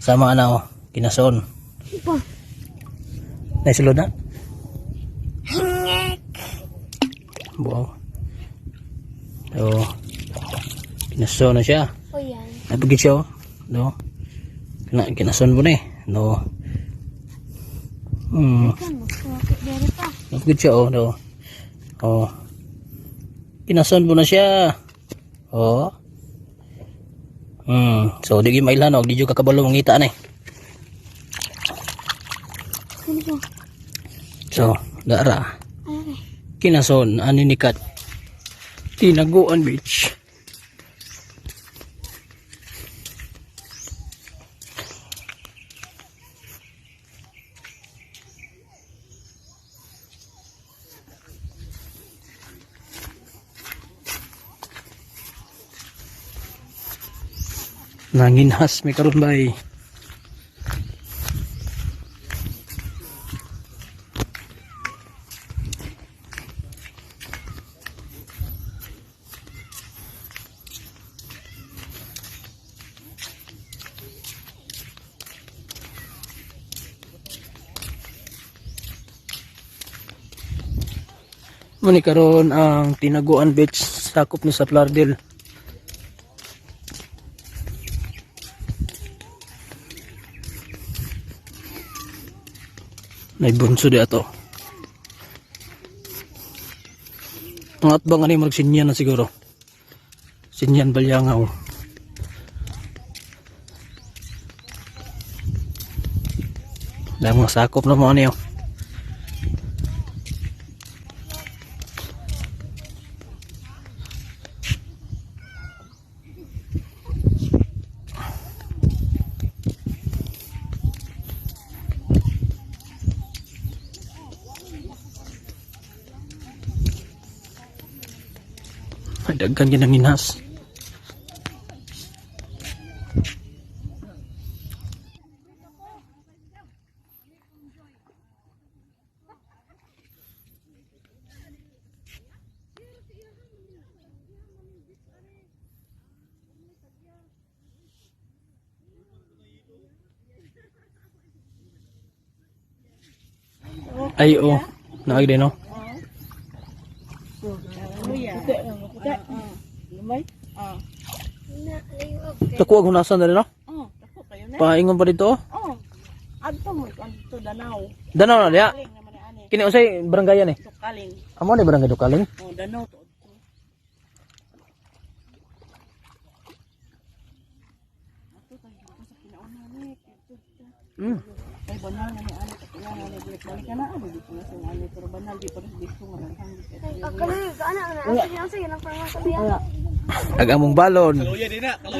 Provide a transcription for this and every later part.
Sama na oh, kinason. Pa. Naisulod na? Wow. So, kinason na siya. O yan. Napagit siya oh. No. Kinason mo na eh. No. Kan mo. Bakit dere pa? Napagit siya oh. No. Oh. Kinason mo na siya. Oh. So, di gyud mailhan og di jud kakabalo mangita na eh. Ano po? So, dara. Ay, Kinason, ani ni Kat. Tinaguan Beach. Nanginhas may karon bay. Muni karon ang Tinaguan Beach, sakop ni sa Plardel. Naibunso di ato. Ang atbang ani mag sinyan na siguro. Sinyan Balyangaw. Dahil mga sakop na mga niyo. Ay, daghan yun ang inhas. Ay, oh. Naag din, oh. Na, layo ako. Dako ang hunasan na rin, no? Oh, dako kayo na. Paingon pa dito, oh. Oh. Adto mo adto Danau. Danaw na diya. Kaling naman ani. Kini usay barangayan eh. Dukaling. Amo ni barangay Dukaling. Oh, Danau to. Adto. Adto tayo dito sa kinauna ni. Adto ta. Ay banal na ni ani katulad na ni balik balik na ani dito na sa ani pero banal di pa rin dito nga raghang dito. Ay, ako na, ana, ana. Sige, sige, lang para masabihan. Ag among balon.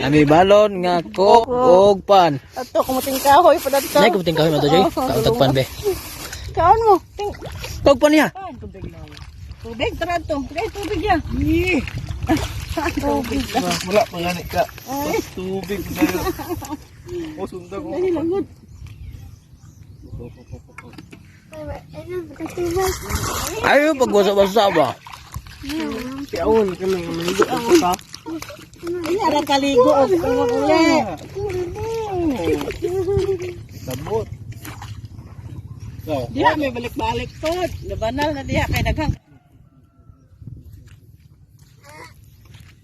Ami balon nga coke og pan. Adto kumuting kahoy pa dadto. Nay kumuting kahoy mo to, Joy. Kautag pan be. Kaon mo. Ting Coke pan niya. pan tubig lang. Tubig tara adto. Tubig tubig ya. Tubig lang. Wala pa gani ka. Tubig na yun. O sundag ko. Dali lang gud. Ay, ay, nagtubag. Ayo pagbasa-basa ba. Siaon kami nga maligo ako ka. Ay, ara kaligo og uli. Sabot. So, Diha may balik-balik pod. Nabanal na diha kay daghang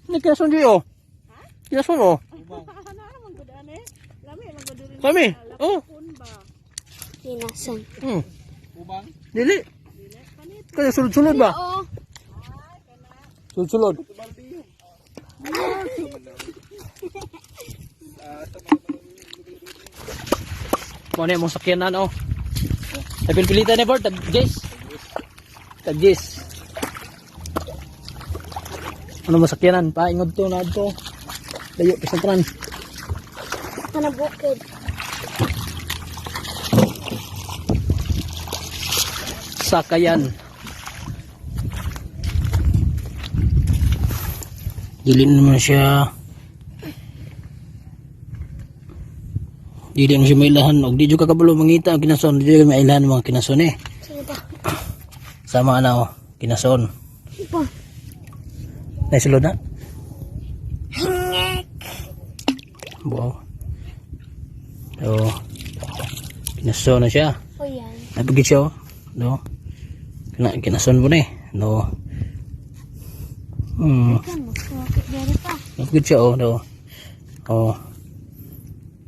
Ni kinason Joy oh. Kinason oh. man gud ane. Lami man gud diri. Kami. Oh. Kinasan. Ubang. Dili. Kaya sulod-sulod ba? Oo. Sulod-sulod. Mo na mong sakyanan oh. Napilpilitan ni Bert, tag Jess. Tag Jess. Ano masakyanan? Paingod to na to. Layo pa sa tran. Kana bukid. Sakayan. Dili naman siya. Dili na siya mailahan. Og di jud ka kabalo mangita ang kinason. Di jud ka mailahan mga kinason eh. Sige pa. Sama na oh, kinason. Pa. Naisulod na? Wow. So, kinaso na siya. O yan. Ay, pagkit siya, oh. No. Kinason mo na eh. No. Kan mo suwakit dere pa. Pagkit siya, oh. No. Oh.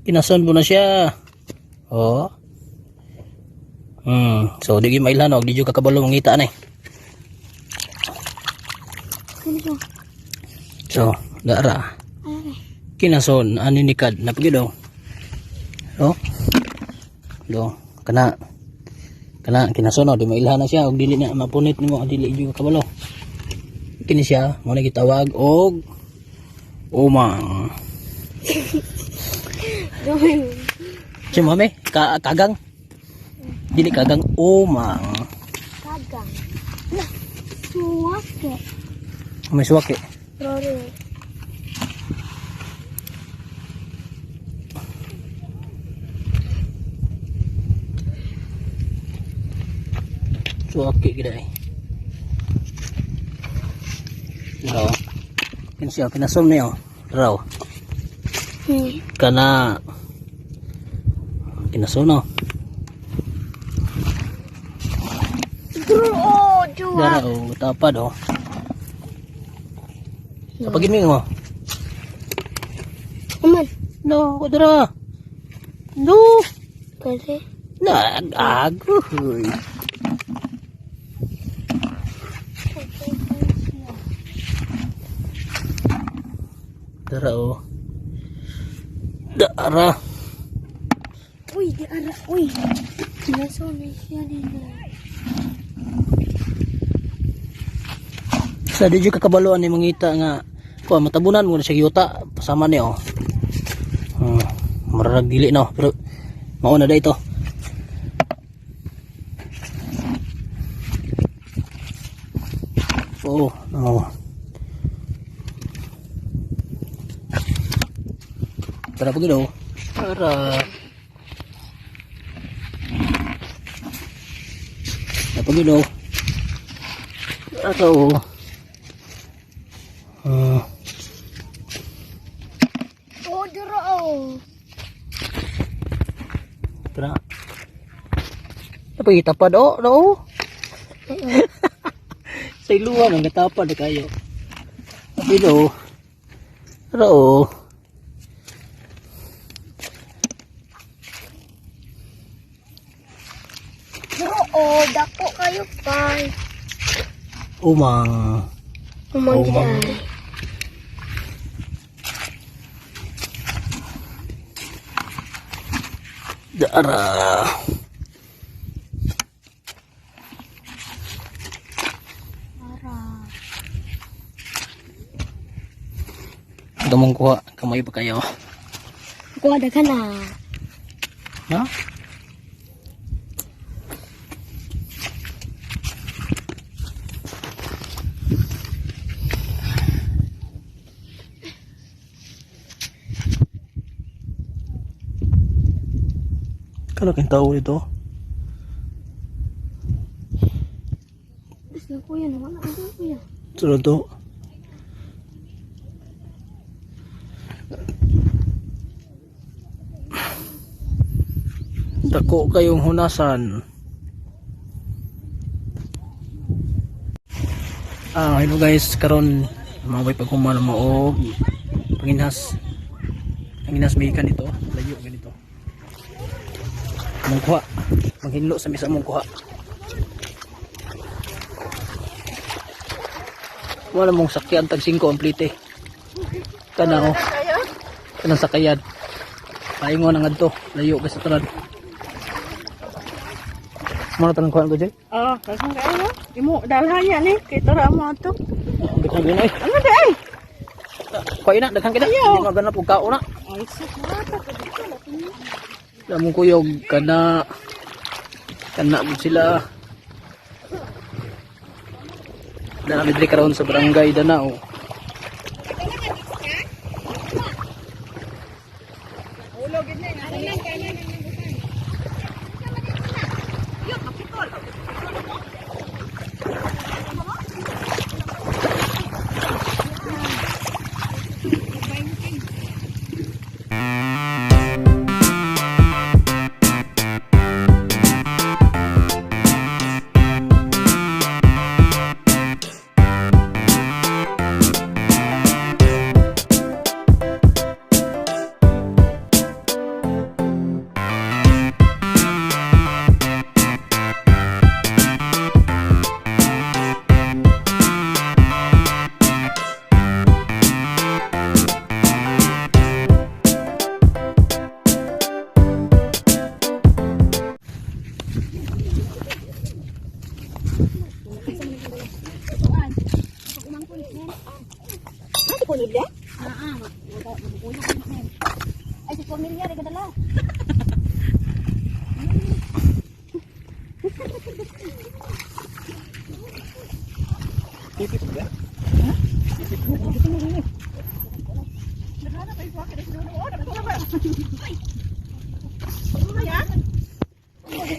Kinason mo na siya. Oh. So, di gyud mailhan, oh. Di gyud kakabalo mangita na eh. Kini siya. So, dara. Ay. Kinason, ani ni kad napagid oh. Oh. Do, kana kana kinason oh, di mailhan na siya og dili na mapunit nimo, dili gyud kabalo. Kini siya, mo na gitawag og umang. Gawin. Siya mami, ka kagang. Dili kagang umang. Kagang. Lah. Suwakit. May suwaki. Roro. Suwaki gid ay. Raw. Kini siya kinasom niyo. Raw. Kana kinasono. Dro, duwa. Dara o tapad oh. Kapag mi mo. Aman. No, ko dara. No. Pwede. Na agoy. Dara oh. Dara. Uy, di ara. Uy. Kinaso na siya nila. Sa di jud kakabaluan ni mangita nga kuan matabunan mo na siya yuta pasama ni oh. Mararag dili no pero mao na dai to. Oo, oh, Tara pag oh. Tara. Napagin oh. Tara oh. Ah, Oh, duro oh. tara. Napagitapad oh, no. Sa iluwa nang gatapad na kayo. Napagin oh. Tara oh. Duro oh, dako kayo pa. Umang. Umang Umang. gid. Dara. Ara. Ito mong kuha. Kamay pa kayo. Kuha daghan na. Ha? Kalaking tao ito. Gusto kuya na wala ang kuya. Sunod to. Dako kayong hunasan. Ah, hello guys, karon mga may paghuman mo og panginhas. Panginhas may ikan ito, layo ganito. Mong kuha, manghinlo sa misa mong kuha. Wala mong sakyan tag 5 ang plite. Kana oh. Kanang sakayan. Paingon ang adto, layo ka sa tanan. Mo na tanang kuha ko Jay. Ah, kasang kayo. Imo dalhaya ni kay tara mo ato. Daghan gina eh. Ano di ay? Kuha na, daghan kina. Hindi maganap og kao na. Ay, sus, mata ka dito. Among kuyog kana kana mo sila. Dana diri karon sa barangay Danao. Tipit ba?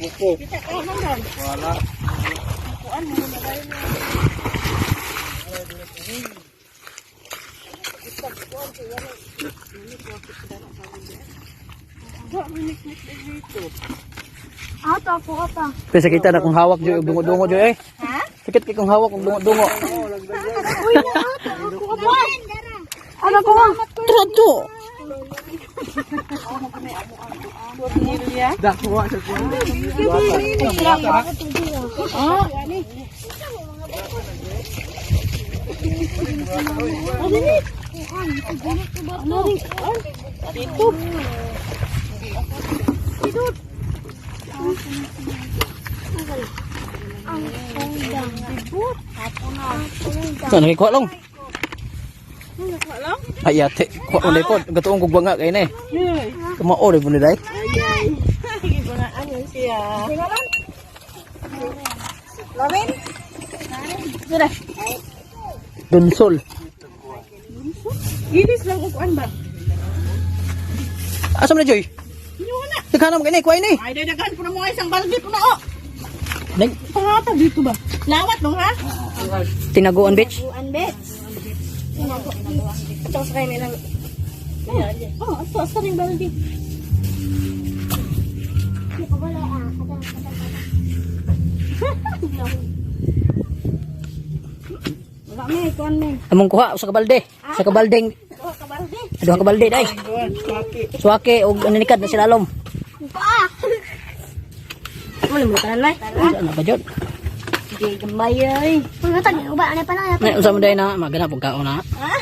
Buko. Wala. Ato ako pa. Pero sakita na kung hawak joy og dungo-dungo joy eh. Sakit kay kung hawak og dungo-dungo. Uy, ato ako pa. Ano ko? Tara to. Dakuha sa kuha. Ang pongdang. Ang So nakikuha long. Ay ate, kuha mo dai pod. Gatuong kog banga kay ni. Kamao rin po ni dai. Ano siya? Dunsol. Gilis lang og kuan ba? Asa man na joy? Daghan mo kay ni, kuha ni. Ay, daghan po na mo ay isang balde po na oh. Nag Pangatag dito ba? Lawat no ha? tinaguan bitch. Buan bits. Ito sa kayo nilang. Oh, ato asa ring balde. Hindi ko wala ah. Katang, katang, katang. Wala may kuan may. Among kuha usa ka balde. Usa ka baldeng. Duha ka balde dai. Suwake og ano nikad na silalom. Pa! Wala mo tanan lay. Unsa na ba jud? Di gamay ay. Mga tagi, uba, ano pa na? Nay unsa mo dai na magana pug kaon na. Ah!